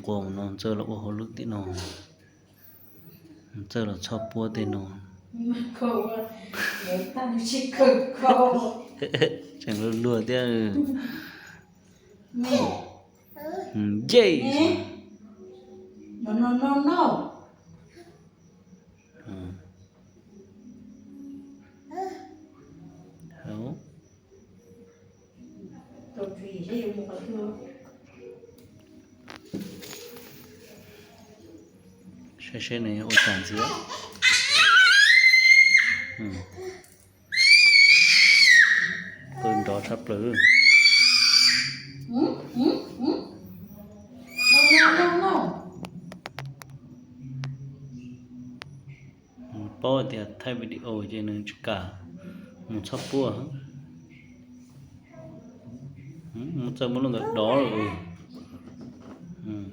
ໂກງເນາະ ເຈີລະໂອໂຫລຶກຕິເນາະ ເຈີລະຊອບປົວຕິເນາະ ຈັ່ງລົວໆຕິ ເອີ ເຢ ໃຊ້ເຊນນີ້ໂອຈານເສຍ ອືມ ປືນດໍທັບເລີຍ ໂປ້ ຕຽໄທວິດີໂອເຈໜຶ່ງຈະກາ ໝູຊອບປົວ ໝູເຈີໝູລົງດອ ເອີ ອືມ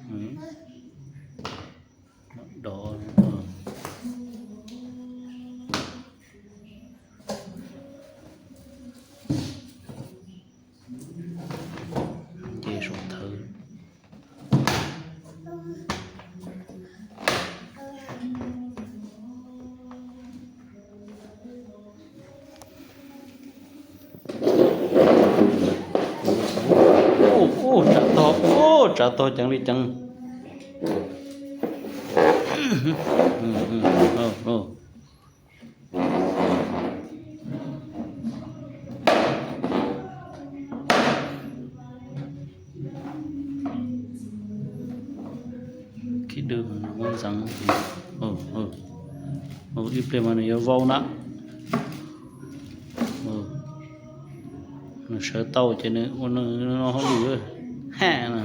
ອືມ ດອ ເອີ ເຈສົງເທີ ໂອ້ ໂອ້ ຈາກຕໍ່ ໂອ້ ຈາກຕໍ່ຈັ່ງດີຈັ່ງ ອືມ ອືມ ເອີ ເອີ. ຂີ້ດື້ມັນສັງ ເອີ ເອີ ເອີ ອີເປມັນຢ່າເວົ້ານະ ເອີ. ເຊີເຕົ້າເຈນ ໂອ ເນາະ ເຮົາລືແຮ່ນະ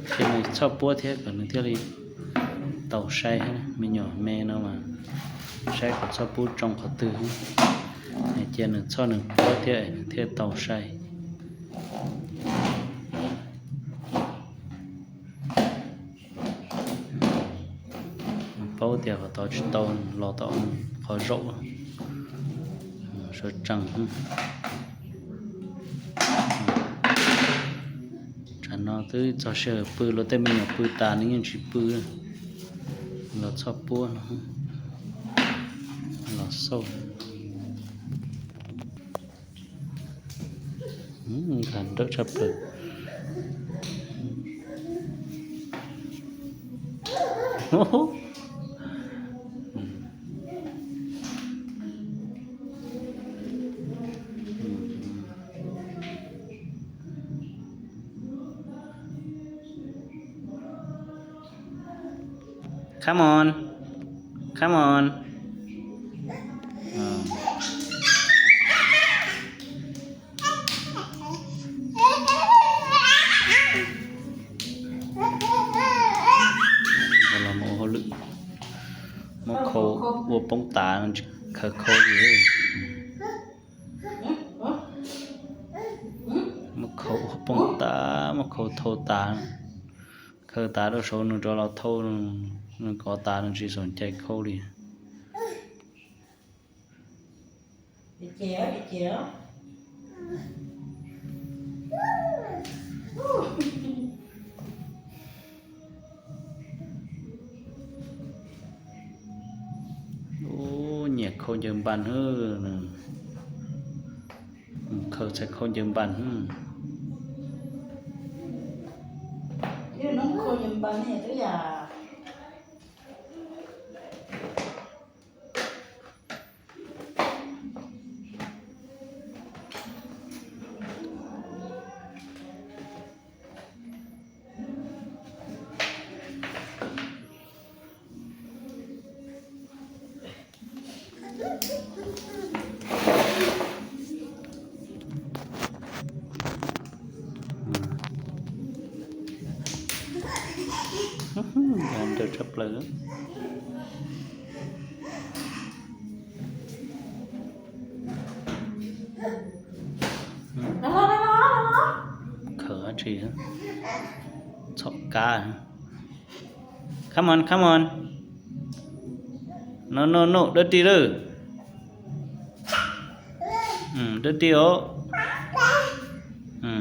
ເຈນຊອບປົວແທ້ ກະເທື່ອລີເຕົ້າໄຊຫັ້ນນະ ແມ່ຫຍໍແມ່ເນາະ ມາໄຊກະຊອບປຸດຈ່ອງເຂົາຕື່ ໃຫ້ເຈນຊອບໜຶ່ງປົວແທ້ ເທື່ອເຕົ້າໄຊ. ເປົາຕຽວກໍຕໍ່ຈິໂຕ ລໍຕໍ່ເຂົາໂຈະ ເຊີຈັງ ຈານອນຕື້ ຈອເຊີປືໂລແຕ່ມີຫຍັງ ປືຕານີ້ຍັງຊິປື ລາຊອບປົວ ລາຊອບ ອືມ ການເດີະຊັບເປີ ໂອ້ໂຫ ອືມ Come on. Come on. ມາເຂົ້າ ມາເຂົ້າອວບປ່ອງຕາ ມັນເຄີາຢູ່ ມາເຂົ້າອວບປ່ອງຕາ ມາເຂົ້າໂທຕາ ເຄີາຕາໂດໂຊໜຶ່ງ ໂຕລາວໂທໜຶ່ງ ໜຶ່ງກໍຕາໜຶ່ງຊິສົນໃຈເຂົ້າດີ. ໂອ້ ຍຽກເຂົ້າເຢີມບ້ານເຮີ ເຄີາໃສ່ເຂົ້າເຢີມບ້ານ ເອີ ນ້ອງເຂົ້າເຢີມບ້ານນີ້ຕົວຢ່າງ. ອືມ ການເດີນສັບເປີ ເຂີຈີ ຊອກກາ. Come on, come on. No, no, no. Dirty ເດີ້. ອືມ dirty ໂອ. ອືມ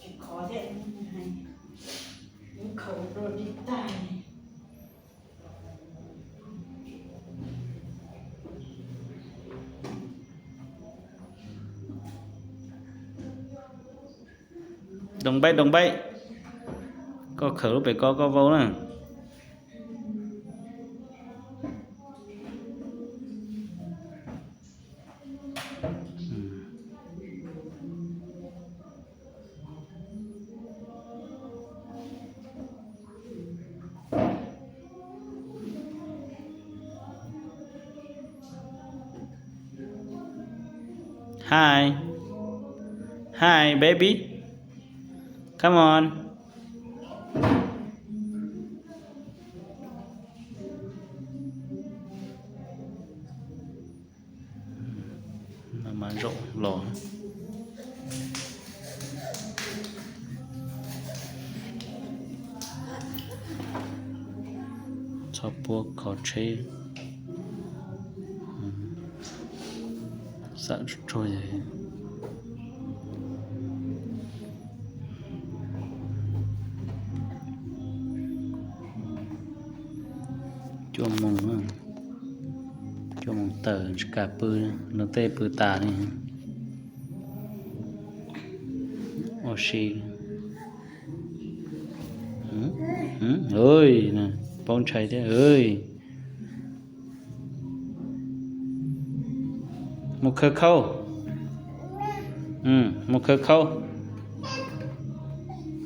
ຊິຂໍແທ້ ໃຫ້ ເຂົາໂດນຕິດຕາຍ. ດົງໄບ ດົງໄບ ກໍເຂີາໄປ ກໍເວົ້ານະ. Hi. Hi, baby. Come on. ມາ ມາໂຈະລໍ ຊອບພວກເຂົາເຊ ອືມ ສະໂຈຍ. ຈົວໂມງ ຈົວໂມງເຕີ ກາປື ລະເຕປືຕານີ້ ໂອຊິ ຫື ຫື ເອີຍ ນະ ປ້ອງໄຊເດ້ ເອີຍ. ໝົກເຄີເຂົ້າ ອືມ ໝົກເຄີເຂົ້າ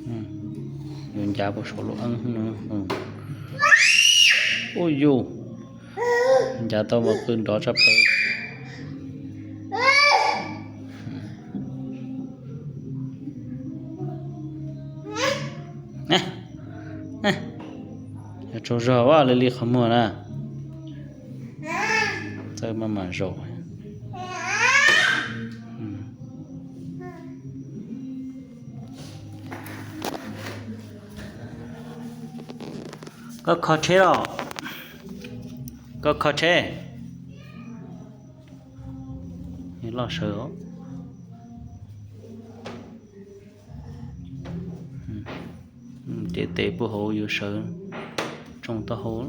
ອືມ ຍາບໍ່ໂຊໂລອັງ ອືມ ໂອ້ຍ ຍາຕໍ່ມາຄືນດອກຊະເປີ ນະ ນະ ໂຈໂຈວ່າ ເລລີຂະເໝືອນະ. ເຈີມາໝາໂຈ ອືມ ກໍຂໍເທລະ ກໍຂໍເທ ນີ້ລໍເຊີ ອືມ. ອືມ ເຕະເຕະປູໂຫຢູ່ເສີ ຈົ່ງຕະໂຫ ອືມ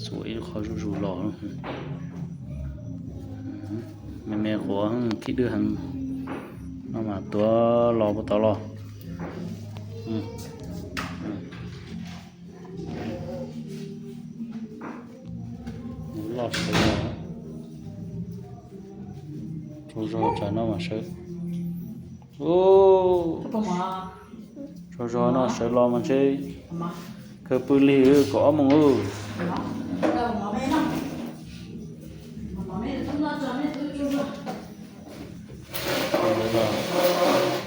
ສວຍ ຂໍຢູ່ໆຫຼໍ ອືມ ແມ່ໆຂົວ ອືມ ຄິດດື້ຫັນ ມາ ມາຕົວຫຼໍບໍ່ຕອຫຼໍ ອືມ ອືມ. ລອດໄປແລ້ວ ໂຈໂຈຈານອກມາເຊີ ໂອ້ ໂຈໂຈນອກເຊີລອມັນເຊີ ເຄີປືລີເອີ ກໍອອກມອງເອີ.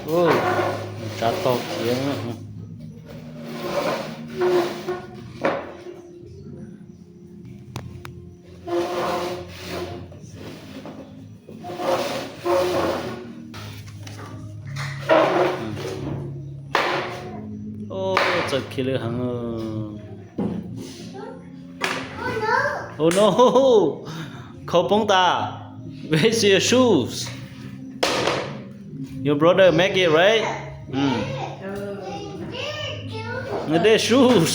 ໂອ້ ຈັດຕອກຂຽງ ໂອ້ ເຈັບຂີ້ເຫຼືອຫາງ Oh no! ເຂົ້າປົງຕາ Where's your shoes? Your brother make it, right? ອືມ No, the shoes.